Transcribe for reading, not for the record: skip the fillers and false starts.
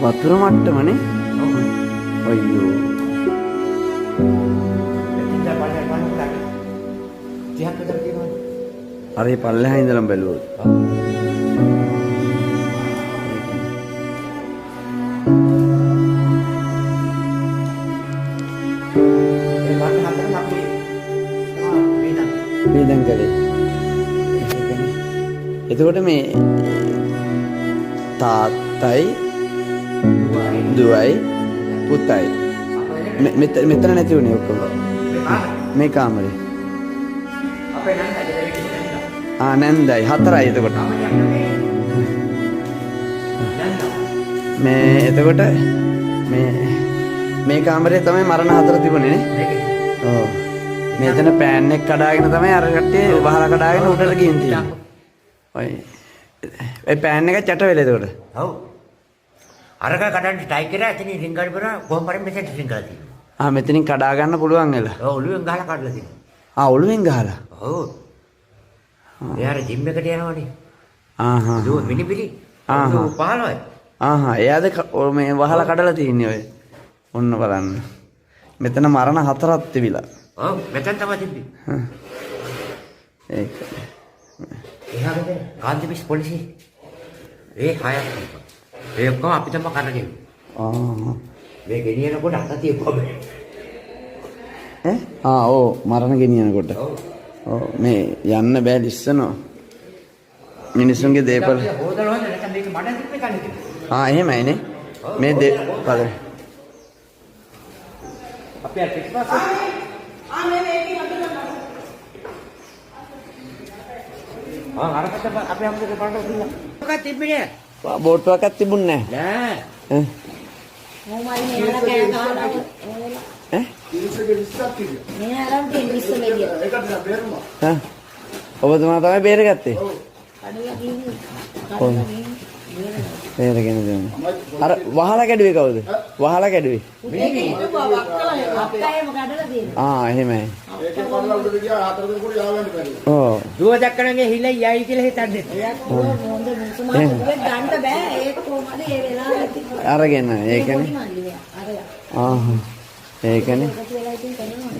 වතුර මට්ටමනේ. අයියෝ. මෙතෙන් දැන් බලන්න බලන්න 30ක් විතර තියෙනවනේ. අර ඒ පල්ලෙහා ඉඳලම බැලුවොත්. ඒ මරණ හතරම අපි මේ දන්. වේදන් කළේ. ඒකනේ. එතකොට මේ තාත්තයි දුවයි පුතයි මෙතන නැති වුණේ ඔක්කොම. මේ කාමරේ. අපේ නන්දා ගෙදර ඉන්නේ නන්දා. ආ නැන්දයි හතරයි එතකොට. කාමරයක් නෙමෙයි. නන්දා. මේ එතකොට මේ මේ කාමරේ තමයි මරණ හතර තිබුණේ නේ. මේකේ. ඔව්. මෙතන පෑන් එක කඩාගෙන තමයි අර කට්ටිය වහලා කඩාගෙන උඩට ගිහින් තියෙන්නේ. ඔය ඒ පෑන් එක චට වෙලා එතකොට. ඔව්. අරක කඩන්න ටයි කරා එතනින් රින්ගල් කරා කොහොම හරි මෙතෙන්ට රින්ගලා තියෙනවා. ආ මෙතනින් කඩා ගන්න පුළුවන් වෙලා. ඔව් ඔළුවෙන් ගහලා කඩලා තියෙනවා. ආ ඔළුවෙන් ගහලා. ඔව්. එයා අර ජිම් එකට යනවනේ. ආ හා. දුව මිනිබිරි. ආහා. අවුරුදු 15යි. ආ හා එයාද ඔය මේ වහලා කඩලා තියෙන්නේ ඔය. ඔන්න බලන්න. මෙතන මරණ හතරක් තිබිලා. ඔව් මෙතන තමයි තිබ්බේ. ඒක. එහා ගෙදර කාන්තිපිස් පොලිසිය. ඒ හයක් තිබ්බා. ඒ ඔක්කොම අපි තමයි කරගෙන ගියේ. ආ මේ ගෙනියනකොට අත තියපුවා මේ. ඈ ආ ඔව් මරණ ගෙනියනකොට. ඔව්. ඔව් මේ යන්න බෑ ලිස්සනවා. මිනිසුන්ගේ දේපල. හොදලා හොදලා නැත්නම් මේක මඩ තිබ්බේ කන්නේ තිබ්බේ. ආ එහෙමයිනේ. මේ දේ පළ අපි අර පිටිපස්ස ආ අරකට අපි හම්බුනේ බලන්න කිව්වා. මොකක්ද තිබ්බේ නෑ. බෝට්ටුවක් තිබුණේ නෑ. නෑ. ඈ මොමයි මේ අර කෑ ගහලා ඈ මේ අරන් තියෙන 20 මෙලිය. ඈ ඔබතුමා තමයි බේරගත්තේ. කඩලා ගිහින් කොහොමද? කඩලා ගිහින් බේරගෙන දුන්නේ. අර වහලා කැඩුවේ කවුද? වහලා කැඩුවේ. මේක හිටපුවා වක්කලා වක්කා එහෙම කඩලා තියෙනවා. ආ එහෙමයි. ඒකේ පල්ලා උඩට ගියා හතර දෙනෙකුට යාවන්න බැරි. ඔව්. දුව දැක්කනම් ඒ හිලයි යයි කියලා හිතන්නේ. එයා කොහොම හොඳ මුසුමාට දුවෙක් ගන්න බෑ. ඒක කොහොමද ඒ වෙලාවෙත් අරගෙන ඒකනේ. පොඩි මල්ලි මෙයා. අර ආහ්. ඒකනේ. එකතු වෙලා ඉතින් කරනවා.